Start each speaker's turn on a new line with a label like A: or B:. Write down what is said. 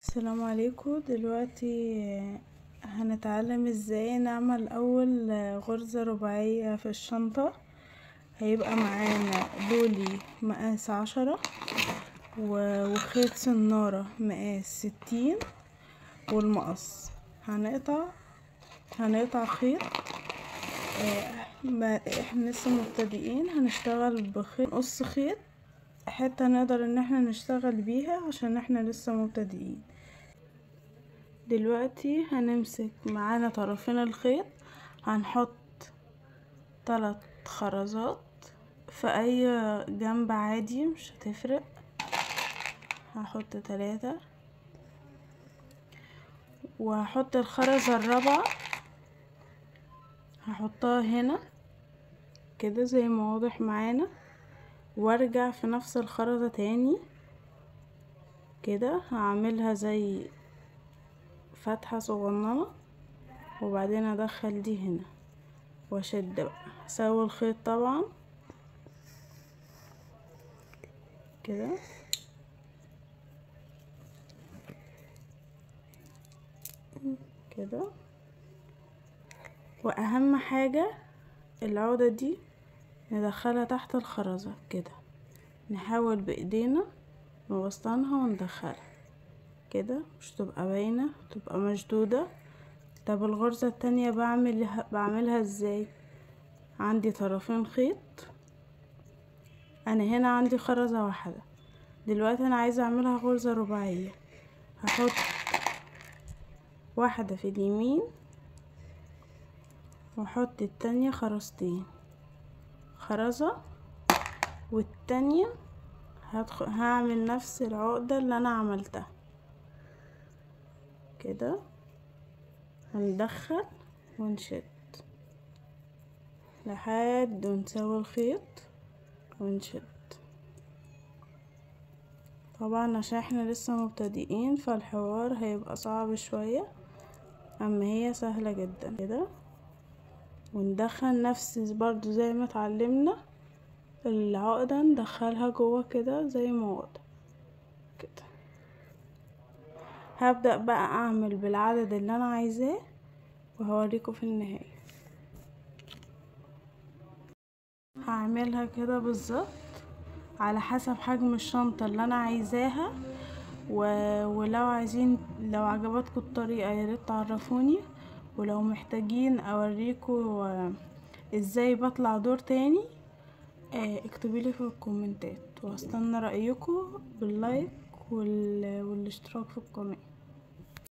A: السلام عليكم. دلوقتي هنتعلم ازاي نعمل اول غرزة رباعية في الشنطة. هيبقى معانا بولي مقاس 10 وخيط سنارة مقاس 60 والمقص. هنقطع خيط. احنا لسه مبتدئين، هنشتغل بخيط، نقص خيط حتى نقدر ان احنا نشتغل بيها عشان احنا لسه مبتدئين. دلوقتي هنمسك معانا طرفين الخيط، هنحط 3 خرزات في اي جنب عادي مش هتفرق. هحط 3 وهحط الخرزة الرابعة هحطها هنا كده زي ما واضح معانا، وارجع في نفس الخرزة تاني كده، هعملها زي فتحة صغننة وبعدين ادخل دي هنا واشد بقى، اسوي الخيط طبعا كده. كده. واهم حاجة العودة دي ندخلها تحت الخرزة كده، نحاول بايدينا نوسطنها وندخلها كده، مش تبقى باينة، تبقى مشدودة. طب الغرزة التانية بعملها ازاي؟ عندي طرفين خيط، انا هنا عندي خرزة واحدة، دلوقتي انا عايزة اعملها غرزة رباعية. هحط واحدة في اليمين واحط التانية خرزتين، خرزة والتانية هعمل نفس العقدة اللي انا عملتها كده، هندخل ونشد لحد ونسوي الخيط ونشد. طبعا عشان احنا لسه مبتدئين فالحوار هيبقى صعب شوية، اما هي سهلة جدا كده. وندخل نفس برضو زي ما اتعلمنا العقدة، ندخلها جوه كده زي ما واضح كده. هبدأ بقى اعمل بالعدد اللي انا عايزاه وهوريكم في النهاية. هعملها كده بالظبط على حسب حجم الشنطة اللي انا عايزاها. ولو عايزين، لو عجبتكم الطريقة ياريت تعرفوني، ولو محتاجين اوريكم ازاي بطلع دور تاني اكتبولي في الكومنتات، واستنى رأيكم بال like والاشتراك في القناة.